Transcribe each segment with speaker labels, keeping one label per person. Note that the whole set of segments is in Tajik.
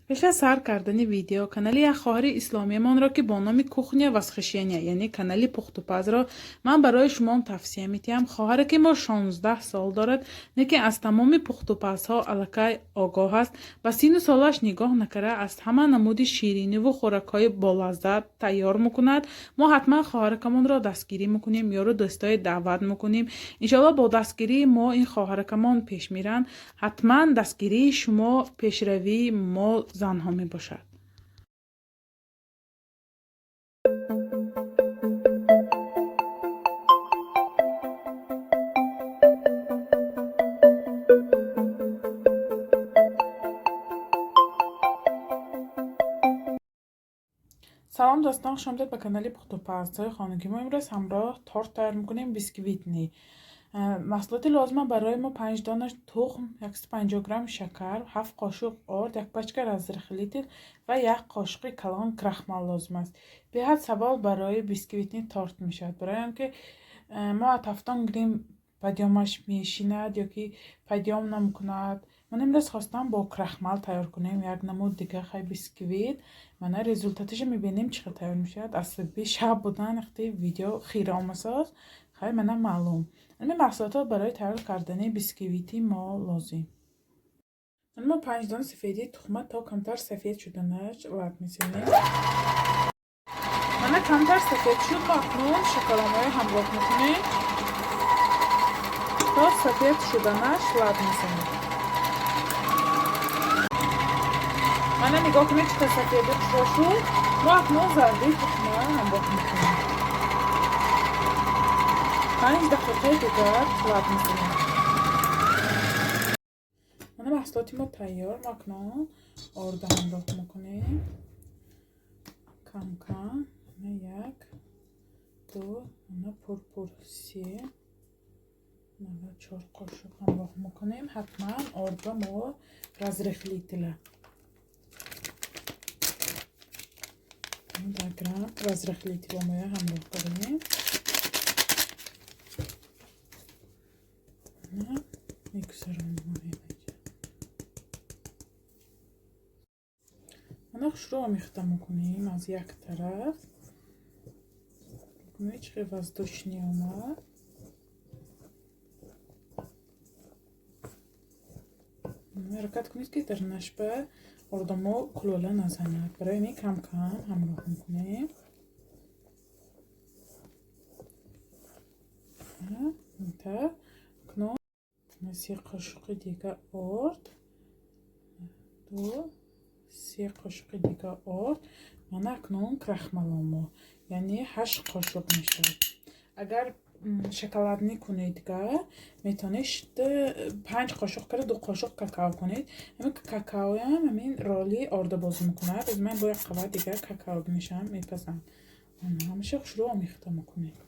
Speaker 1: Пеш аз сар кардани видео канали як хоҳари исломиямонро, ки бо номи Кухня Восхищения, яъне канали пухтупазро ман барои шумо тавсия медиҳам. Хоҳаре ки мо 16 сол дорад, лекин аз тамоми пухтупазҳо аллакай огоҳ аст. Ба сину солаш нигоҳ накарда, аз ҳама намуди шириниву хӯракҳои болаззат тайёр мекунад. Мо ҳатман хоҳаракамонро дастгирӣ мекунем, ёру дӯстое даъват мекунем. Иншоалло, бо дастгирии мо ин хоҳаракамон пеш меранд. Ҳатман дастгирии шумо пешравии мо занҳо мебошад. Салом, дӯстон, хуш омадед ба канали пухтупазҳои хонагӣ. Мо имрӯз ҳамроҳ торт тайёр мекунем, бисквитный. Маҳсулоти лозима барои мо: панҷ дона тухм, 150 грамм шакар, ҳафт қошуқ орд, як пачка разрыхлитель ва як қошуқи калон крахмал лозим аст. Беҳад савол барои бисквитный торт мешавад, барои он ки мо тафтон гирем, подъёмаш мешинад ё ки подъём намекунад. Ман имрӯз хостам бо крахмал тайёр кунем як намуд дига хай бисквит. Мана, результаташо мебинем, чӣ хел тайёр мешавад. Аз сабаби шаб будан вақти видео хира омасоз. Хай, мана, маълум, ҳамин маҳсулотҳо барои тайёр кардани бисквити мо лозим. Мо панҷ дона сафедии тухма то камтар сафед шуданаш лат мезанем. Мана, камтар сафед шуд. Мо акнун шакароморо ҳамроҳ мекунем, то сафед шуданаш лат мезанем. Мана, нигоҳ кунед, чӣ қадр сафеди хушро шуд. Мо акнун зарди тухма ҳамроҳ мекунем, 5 дақиқаи дигар лат мезанем. Мана, маҳсулоти мо тайёр. Мо акнун орда ҳамроҳ мекунем кам кам. Мана, як, ду, мана, пурпур, се, мана, чор қошуқ ҳамроҳ мекунем. Ҳатман ордба мо разрыхлителя 10 грамм разрыхлителя моя ҳамроҳ кардем. Мегузаронем. Мана, хушрӯ омехта мекунем аз як тараф. Чӣ хел воздушный омад. Ҳаракат кунед, ки дар нашба ордамо кулола назанад. Барои ҳамин кам кам ҳамроҳ мекунем. Акнун се қошуқи дига орд, ду, се қошуқи дига орд. Мана, акнун крахмаломо, яъне ҳашт қошуқ мешавад. Агар шоколадный кунед, га метавонед панҷ қошуқ карда, ду қошуқ какао кунед. Ҳамин какаоям ҳамин роли орда бозӣ мекунад. Аз ман бо як қават дигар какао мешавам, мепазам. Ҳамаша хушрӯ омехта мекунед.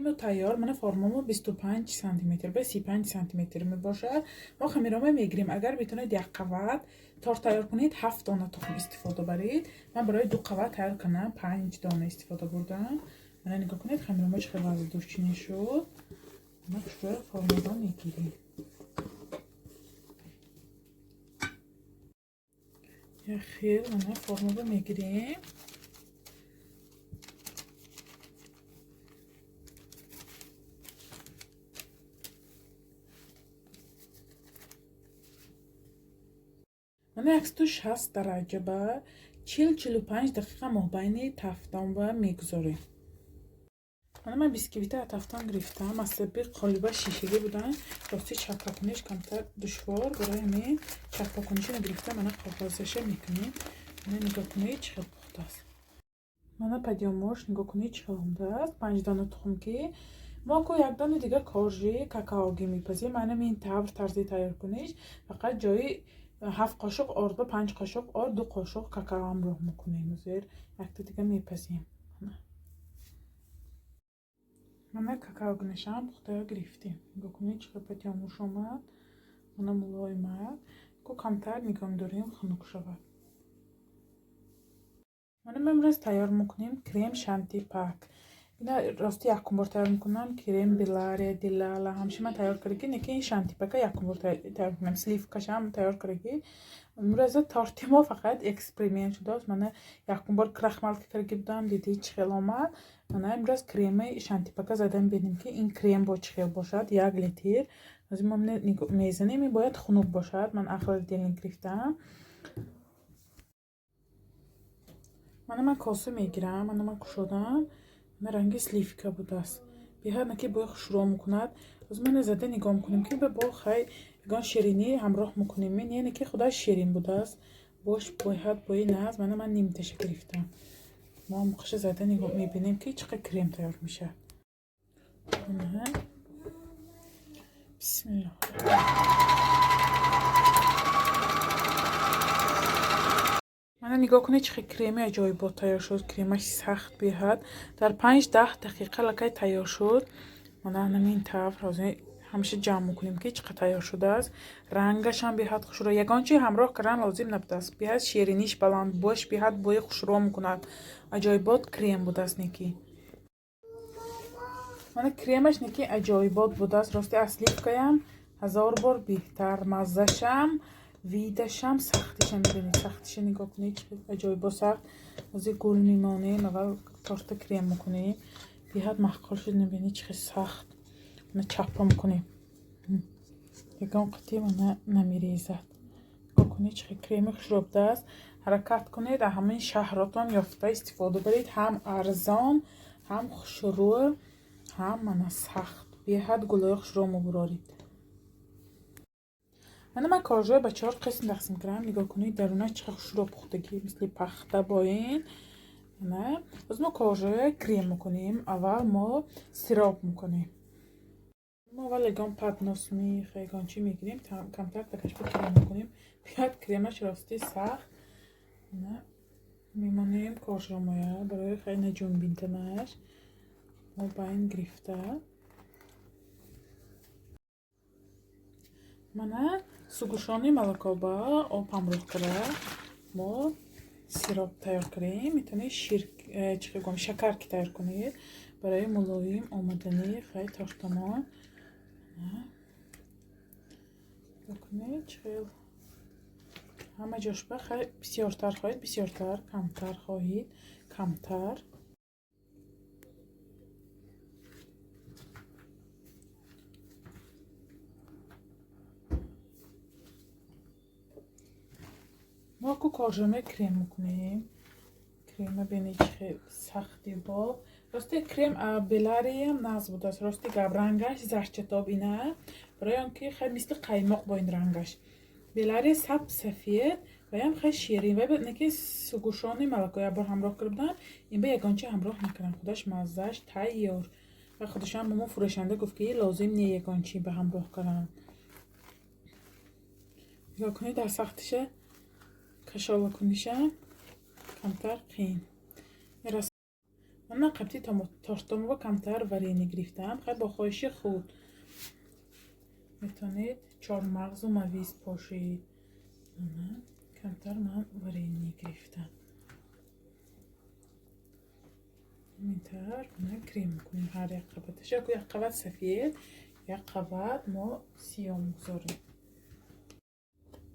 Speaker 1: Мо тайёр. Мана, формамо 25 сантиметр ба 35 сантиметр мебошад. Мо хамирома мегирем. Агар метавонед як қават торт тайёр кунед, ҳафт дона тухм истифода баред. Ман барои ду қават тайёр кунам, панҷ дона истифода бурдам. Мана, нигоҳ кунед, хамирома чӣ хел воздушный шуд. Мана, хушрӯ формаро мегирем. Як хел, мана, формаро мегирем. Мана, 160 дараҷа ба 40-45 дақиқа мобайни тафтонба мегузорем. Мана, ман бисквита тафтон гирифтам. Аз сабаби қолиба шишагӣ будан, рости, чаппакуниш камтар душвор. Барои ҳамин чаппакуниша нагирифта, мана, қоғозаша мекунем. Мана, нигоҳ кунед, чӣ хел пухтааст. Мана, подъёмош, нигоҳ кунед, чӣ хел омадааст. Панҷ дона тухм, ки мо ку як дона дига коржи какаогӣ мепазем. Мана, ин тавр тарзи тайёркуниш: фақат ҷои ҳафт қошуқ орд ба панҷ қошуқ орд, ду қошуқ какао ҳамроҳ мекунем. Зер якта дига мепазем. Мана, какаогнашам пухта гирифтем. Нигоҳ кунед, чӣ хел подъёмуш омад. Мана, мулоимак. Ку камтар нигоҳ медорем, хунук шавад. Мана, мо имрӯз тайёр мекунем крем шантипак. Ина рости якум бор тайёр мекунам. Крем Белария, Дилала ҳамеша ман тайёр кардагӣ, лекин ин шантипака якум бор тайёр мекунам. Сливкашам тайёр кардагӣ. Имрӯза торти мо фақат эксперимент шудааст. Мана якум бор крахмал карда будам, дидӣ чӣ хел омад. Мана имрӯз креми шантипака задам, бинем, ки ин крем бо чӣ хел бошад. 1 литр ҳозир мо мезанем, ин бояд хунук бошад. Ман холодильник гирифтам. Мана ман коса мегирам, мана ман кушодам. Мана ранги сливка будааст. Беҳад наки бӯи хушрӯ мекунад. Ҳозир мана зада нигоҳ мекунем, ки бо хай ягон ширинӣ ҳамроҳ мекунем. Яъне ки худаш ширин будааст. Бош беҳад бӯи нағз. Мана ман нимташа гирифтам. Мо муқаша зада нигоҳ мебинем, ки чӣ қадр крем тайёр мешавад. Мана. Бисмиллоҳ. Мана нигоҳ кунед, чӣ хел креми аҷоибот тайёр шуд. Кремаш сахт беҳад. Дар 5-10 дақиқа аллакай тайёр шуд. Мана ҳамин тавр ҳозир ҳамеша ҷамъ мекунем, ки чӣ қадр тайёр шудааст. Рангашам беҳад хушрӯ. Ягон чи ҳамроҳ кардан лозим набудааст. Беҳад шириниш баланд, бош беҳад бӯи хушрӯ мекунад. Аҷоибот крем будааст неки. Мана кремаш неки аҷоибот будааст. Рости, аз сливкаям ҳазор бор беҳтар. Маззашам, видашам, сахтиша мебинед. Сахтиша нигоҳ кунед, чӣ аҷоибот сахт. Ҳозир гул мемонем, аввал торта крем мекунем. Беҳад маъқул шуд, мебинед, чӣ хел сахт. Мана чаппа мекунем. Ягон қитъи мана намерезад. Нигоҳ кунед, чӣ хел креми хушрӯ будааст. Ҳаракат кунед, аз ҳамин шаҳротон ёфта истифода баред. Ҳам арзон, ҳам хушрӯ, ҳам мана сахт. Беҳад гулои хушрӯ мебуроред. Мана ман коржоро ба чор қисм тақсим кардам. Нигоҳ кунед, дарунаш чӣ қадр хушрӯ пухтагӣ, мисли пахта боин. Мана боз мо коржоя крем мекунем. Аввал мо сироп мекунем. Мо аввал ягон поднос мех, ягон чӣ мегирем, камтар такашба крем мекунем. Беҳад кремаш рости сахт. Мана мемонем коржомоя барои хеле наҷунбинданаш. Мо байн гирифта. Мана сгущённое молоко ба об ҳамроҳ карда мо сироп тайёр кардем. Метавонед шир, чӣ гӯям, шакар ки тайёр кунед барои мулоим омадани хай тортамон. Нигоҳ кунед, чӣ хел ҳама ҷошба хай бисёртар хоҳед бисёртар, камтар хоҳед камтар. Мо ку коржоме крем мекунем. Крема бинед, чӣ хел сахти бо. Рости, крем Белариям нағз будааст. Рости гап, рангаш зарчатоб ина. Барои он ки хай мисли қаймоқ бо ин рангаш. Белария саб сафед ваям хай ширин. Вай неки сгущённое молоко як бор ҳамроҳ карда будам. Ин ба ягон чи ҳамроҳ накардам. Худаш маззааш тайёр. Ва худашам ба мо фурӯшанда гуфт, ки лозим не ягон чи ба ҳамроҳ кардан. Нигоҳ кунед, дар сахтиша кашола куниша камтар қиин. Ман қабти тортомова камтар варенье гирифтам. Хай бо хоҳиши худ метавонед чормағзу мавиз пошед. Камтар ман варенье гирифтам. Ҳамин мана крем мекунем ҳар як қабаташ. Як қабат сафед, як қабат мо сиёҳ мегузорем.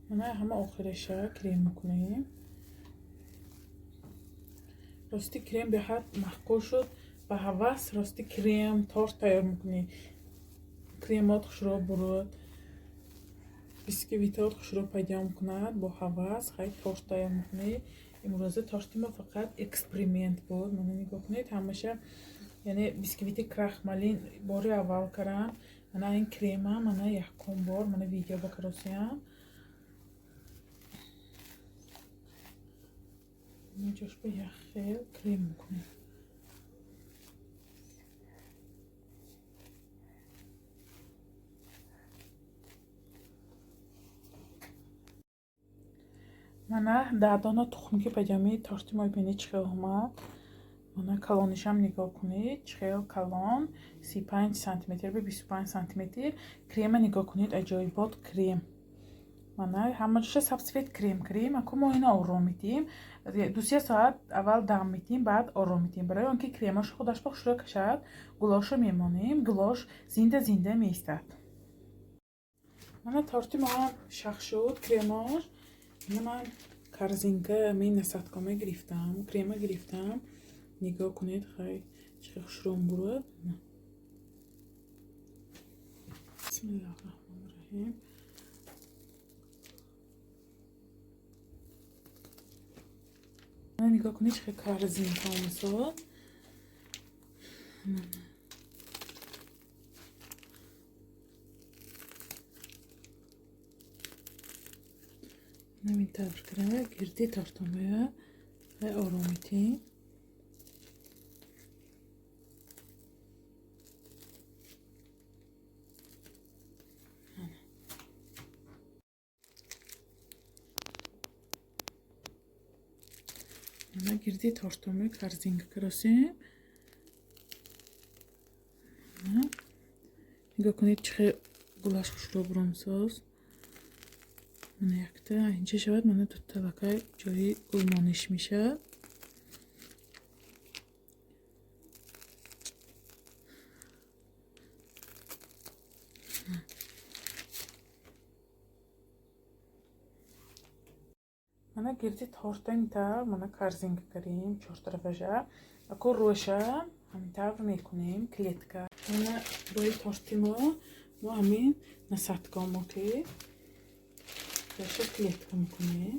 Speaker 1: Мана ҳама охираша крем мекунем. Рости, крем беҳад маъқул шуд. Ба ҳавас рости крем торт тайёр мекунӣ. Кремот хушрӯ буруд. Бисквитот хушрӯ пайдо мекунад. Бо ҳавас хай торт тайёр мекунӣ. Имрӯза торти мо фақат эксперимент буд. Мана нигоҳ кунед, ҳамаша, яъне бисквити крахмалин бори аввал кардам. Мана ин крема мана якум бор мана видео ба каросиям. Ҷошба як хел крем мекунем. Мана 10 дона тухм ки пайдо торти мо, бинед, чӣ хел омад. Мана калонишам нигоҳ кунед, чӣ хел калон, 35 сантиметр ба 25 сантиметр. Крема нигоҳ кунед, аҷоибот крем. Мана ҳама ҷоша сабсвет крем крем. Аку мо ина ором медиҳем. 2-3 соат аввал дам медиҳем, баъд ором медиҳем. Барои он ки кремаш худаш ба хушрӯ кашад, гулошро мемонем, гулош зинда зинда меистад. Мана торти мо ҳам шах шуд, кремош. Ман корзинка ҳамин насадкома гирифтам, крема гирифтам. Нигоҳ кунед, хай чӣ хел хушрӯ бурад. Бисмиллоҳи раҳмони раҳим. Нигоҳ кунед, чӣ хел корзинка омасод. Ҳамин тавр кара гирди тортомая ором метиҳем. Мана гирди тортомои корзинка каросем. Нигоҳ кунед, чӣ хел гулаш хушрӯ буромсоз. Мана якта инҷа шавад, мана дута лакай ҷои гулмониш мешавад. Мана гирди торта ин тавр мана корзинка кардем чортарафаша. Ако рӯша ҳамин тавр мекунем клетка. Мана рӯи торти мо ҳамин насадкамо ки раша клетка мекунем.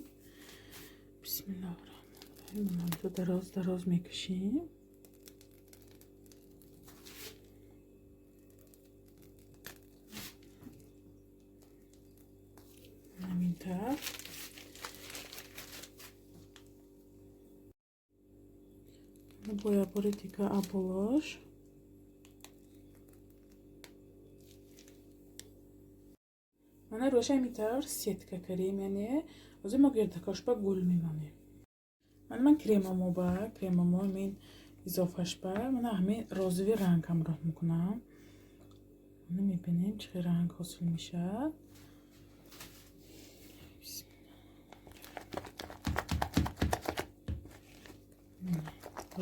Speaker 1: Бисмиллоҳи раҳмони раҳим. Мана дароз дароз мекашем. Ҳамин тавр. Бо як бори дига аболош. Мана рӯша ҳамин тавр сетка кардем, яъне ҳозир мо гирдакошба гул мемонем. Мана ман кремамо ба кремамо ҳамин изофашба мана ҳамин розовый ранг ҳамроҳ мекунам. Мана мебинем, чӣ хел ранг ҳосил мешавад.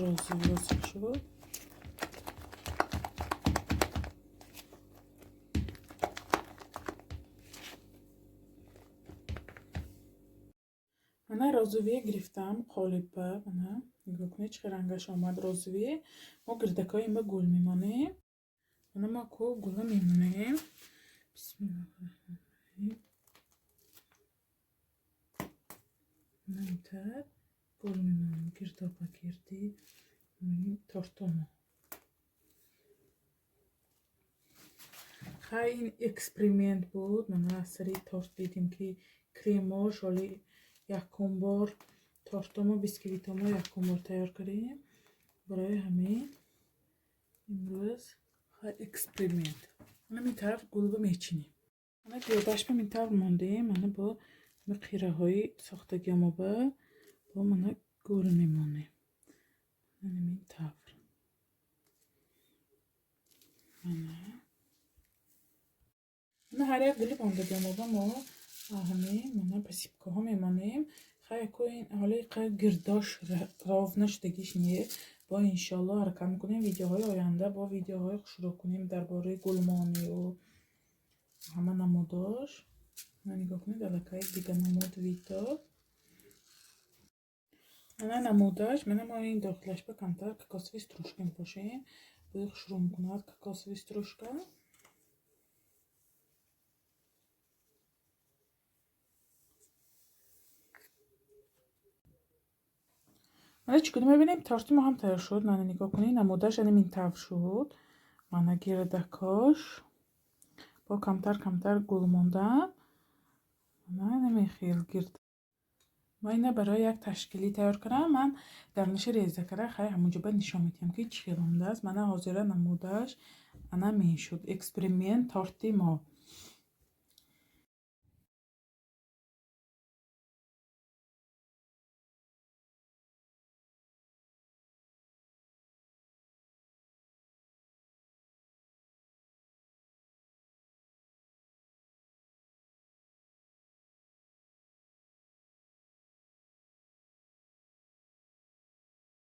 Speaker 1: Розовый ҳосил шуд. Мана розовые гирифтам қолибба. Мана нигоҳ кунед, чӣ хел рангаш омад розовые. Мо гирдакҳои инба гул мемонем. Мана мо ку гула мемонем. Бисмиллоҳи раҳмони раҳим. Мана ин тавр гул мемонем гирдоба гирди тортомо. Хай, ин эксперимент буд. Мана аз сари торт дидем, ки кремош ҳоли якум бор тортомо, бисквитомо якум бор тайёр кардем. Барои ҳамин имрӯз хай эксперимент. Мана ин тавр гулба мечинем. Мана гирдашба ин тавр мондем. Мана бо қираҳои сохтагиамоба бо мана гул мемонем. Мана ин тавр. Мана ҳар як гули мондагиамоба мо ҳамин мана посыпкаҳо мемонем. Хай, ку ин ҳоли гирдош ровно шудагиш не. Бо иншоалло ҳаракат мекунем, видеоҳои оянда бо видеоҳои хушрӯ кунем дар бораи гулмонию ҳама намудош. Мана нигоҳ кунед, аллакай дига намуд вид дод. Мана намудаш. Мана мо ин дохилашба камтар кокосовый стружка мепошем. Бӯи хушрӯ мекунад кокосовый стружка. Мана чӣ кунем, мебинем, торти мо ҳам тайёр шуд. Мана нигоҳ кунед, намудаш ана ин тавр шуд. Мана гирдакош бо камтар камтар гул мондан. Мана ҳамин хел гирд. Ма ина барои як ташкилӣ тайёр кардам. Ман даруниша реза карда, хай ҳамонҷо ба нишон медиҳам, ки чӣ хел омадааст. Мана ҳозира намудаш ана мешуд. Эксперимент торти мо.